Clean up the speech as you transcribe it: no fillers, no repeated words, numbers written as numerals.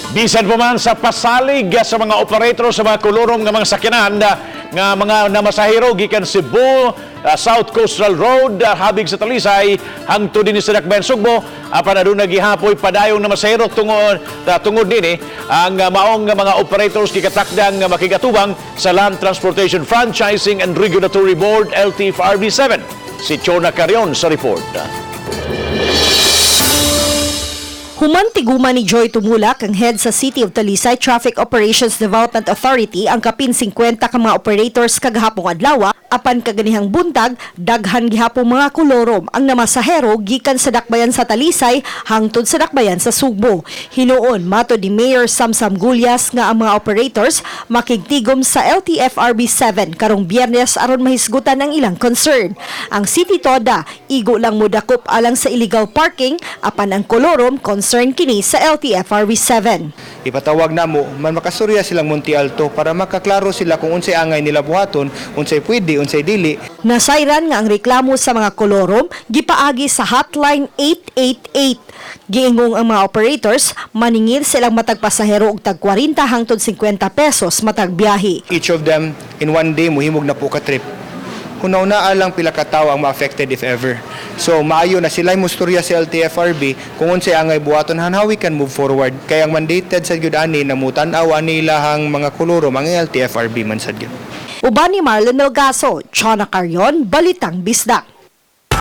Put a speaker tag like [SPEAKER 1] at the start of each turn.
[SPEAKER 1] Bisan pa man sa pasalig sa mga operator sa mga kolorom nga mga sakyanan nga mga namasahero gikan Cebu, South Coastal Road, habig sa Talisay hangtod dinhi sa Dakbayan Sugbo, apan aduna gihapoy padayong namasahero tungod nini ang maong nga mga operators gikatakdang nga makigatubang sa Land Transportation Franchising and Regulatory Board, LTFRB 7. Si Chona Carion sa report.
[SPEAKER 2] Human tiguma ni Joy Tumulak, ang head sa City of Talisay Traffic Operations Development Authority, ang kapin 50 ka mga operators kagahapong adlaw, apan kaganihang buntag, daghan gihapong mga kolorom ang namasahero gikan sa dakbayan sa Talisay hangtod sa dakbayan sa Sugbo. Hinuon, matod ni Mayor Samsam Gullas nga ang mga operators makigtigom sa LTFRB 7 karong Biyernes aron mahisgutan ang ilang concern. Ang City Toda, igo lang modakop alang sa illegal parking, apan ang kolorom concern kini sa LTFRB 7.
[SPEAKER 3] Ipatawag namo man makasurya silang Monte Alto para makaklaro sila kung unsay angay nila buhaton, unsay pwede, unsay dili.
[SPEAKER 2] Nasayran nga ang reklamo sa mga kolorom gipaagi sa hotline 888. Giingong ang mga operators maningil silang matag pasahero og tag 40 hangtod 50 pesos matag biyahe.
[SPEAKER 3] Each of them in one day muhimog na po ka trip. Hunaw-naa lang pila ka tawo ang ma-affected if ever. So maayo na sila musturya sa LTFRB kung unsay angay buhaton and how we can move forward. Kay ang mandated sa gyud ani na mutan-aw ani ilahang mga kolorom ang LTFRB man sad gyud.
[SPEAKER 2] Uban ni Marlon Melgaso, Chona Carion, Balitang Bisdak.